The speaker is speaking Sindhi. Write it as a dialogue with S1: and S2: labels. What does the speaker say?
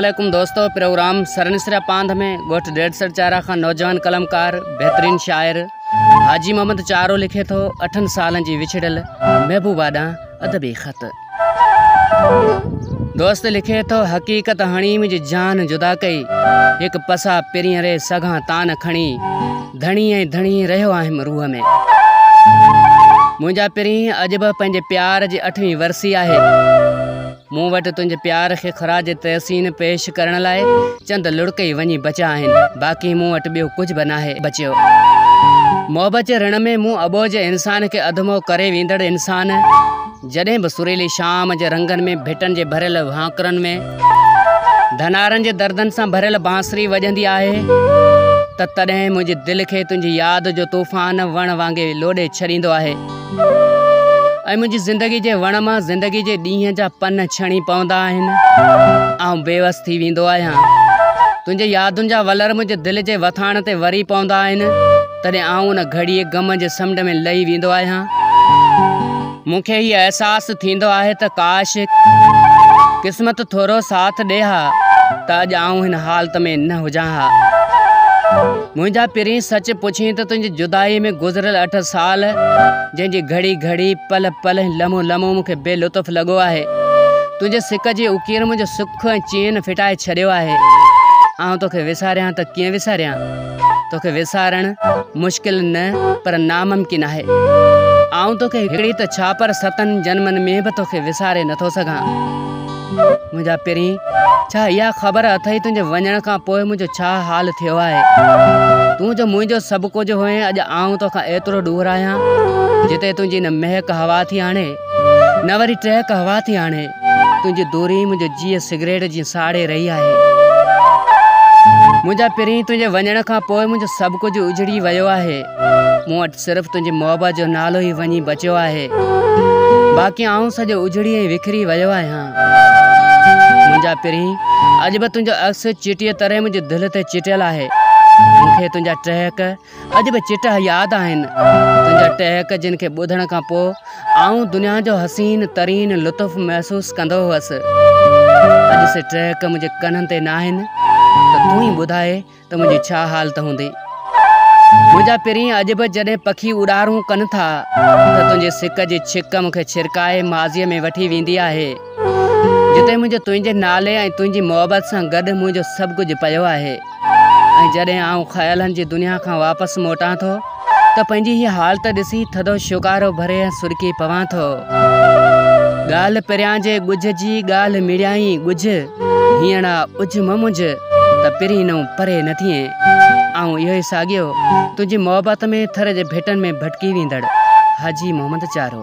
S1: عليڪم دوستو پروگرام سرنسرا پانڌ ۾ ڳوٺ ڏيڍسر چارا کان نوجوان قلمڪار بهترين شاعر حاجي محمد چارو لکي ٿو اٺن سالن جي وڇڙيل محبوبا ڏانهن ادبي خط دوست لکي ٿو حقيقت هڻي منهنجي جان جدا ڪئي هڪ پسا پرين ري سگهان تان کڻي ڌڻي ۽ ڌڻي رهيو آهيم روح ۾. منهنجا پرين اڄ به پنهنجي پيار جي اٺوين ورسي آهي. مون وٽ تنهنجي پيار کي خراج تحسين پيش ڪرڻ لاء چند لڙڪ ئي وڃي بچيا آهن، باقي مون وٽ ٻيو ڪجهه به ناهي بچيو. محبت جي رڻ ۾ مون اٻوجهه انسان کي اڌمو ڪري ويندڙ انسان، جڏهن به سريلي شام جي رنگن ۾ ڀٽن جي ڀريل ڀانڪرن ۾ ڌنارن جي دردن سان ڀريل بانسري وڄندي آهي ته تڏهن منهنجي دل کي تنهنجي ياد جو طوفان وڻ وانگي لوڏي ڇڏيندو آهي ۽ منهنجي زندگي جي وڻ مان زندگي جي ڏينهن جا پن ڇڻي پوندا آهن. آئون بيوس ٿي ويندو آهيان. تنهنجي يادن جا ولر منهنجي دل جي وٿاڻ تي وري پوندا آهن. تڏهن آئون ان گهڙيء غم جي سمنڊ ۾ لهي ويندو آهيان. مون کي هي احساس ٿيندو آهي ته ڪاش قسمت ٿورو ساٿ ڏي ها ته اڄ آئون هن حالت ۾ نه هجان ها. منهنجا پرين سچ پڇين ته تنهنجي جدائيء ۾ گذريل اٺ سال جنهن جي گهڙي گهڙي، پل پل ۽ لمحو لمحو مون کي بي لطف لڳو آهي. تنهنجي سڪ جي اڪير منهنجو سک ۽ چين ڦٽائي ڇڏيو آهي. آئون توکي وساريان ته ڪيئن وساريان؟ توکي وسارڻ مشڪل نه پر ناممڪن آهي. آئون توکي هڪڙي ته ڇا پر ستن جنمن ۾ به توکي وساري نٿو سگهان. منهنجا پرين، ڇا اها خبر اٿئي تنهنجي وڃڻ کان پوء منهنجو ڇا حال ٿيو آهي؟ تون جو منهنجو سڀ ڪجهه هئين، اڄ آئون توکان ايترو ڏور آهيان، جتي تنهنجي نه مهڪ هوا ٿي آڻي، نه وري ٽهڪ هوا ٿي آڻي. تنهنجي دوري منهنجو جيء سگريٽ جيئن ساڙي رهي آهي. منهنجا پرين، تنهنجي وڃڻ کان پوء منهنجو سڀ ڪجهه اجڙي ويو آهي. مون وٽ صرف تنهنجي محبت جو نالو ئي وڃي بچيو آهي. باقي آئون سڄو اجڙي ۽ وکري ويو آهيان. منهنجا پرين، اڄ به تنهنجو عڪس چٽيء طرح منهنجي دل تي چٽيل آهي. مون کي تنهنجا ٽهڪ اڄ به چٽا ياد آهن. تنهنجا ٽهڪ جن کي ٻڌڻ کان پوء آئون دنيا جو حسين ترين لطف محسوس ڪندو هئس. اڄ سي ٽهڪ منهنجي ڪنن تي ناهن ته تون ئي ٻڌاء ته منهنجي ڇا حالت هوندي. منهنجا پرين اڄ به جڏهن پکي اڏارون ڪن ٿا ته تنهنجي سڪ جي ڇڪ مون کي ڇرڪائي ماضيء ۾ وٺي ويندي آهي جتي منهنجو تنهنجي نالي ۽ تنهنجي محبت سان گڏ منهنجو سڀ ڪجهه پيو آهي. ۽ جڏهن آئون خيالن جي دنيا کان واپس موٽان ٿو ته پنهنجي هيء حالت ڏسي ٿڌو شوڪارو ڀري ۽ سڏڪي پوان ٿو. ڳالهه پريان جي ڳجهه جي ڳالهه مڙيائين ڳجهه، هينئڙا اجهه م منجهه ته پرين نئون پري نه ٿئين. آئون اهو ئي ساڳيو تنهنجي محبت ۾ ٿر جي ڀٽن ۾ ڀٽڪي ويندڙ حاجي محمد چارو.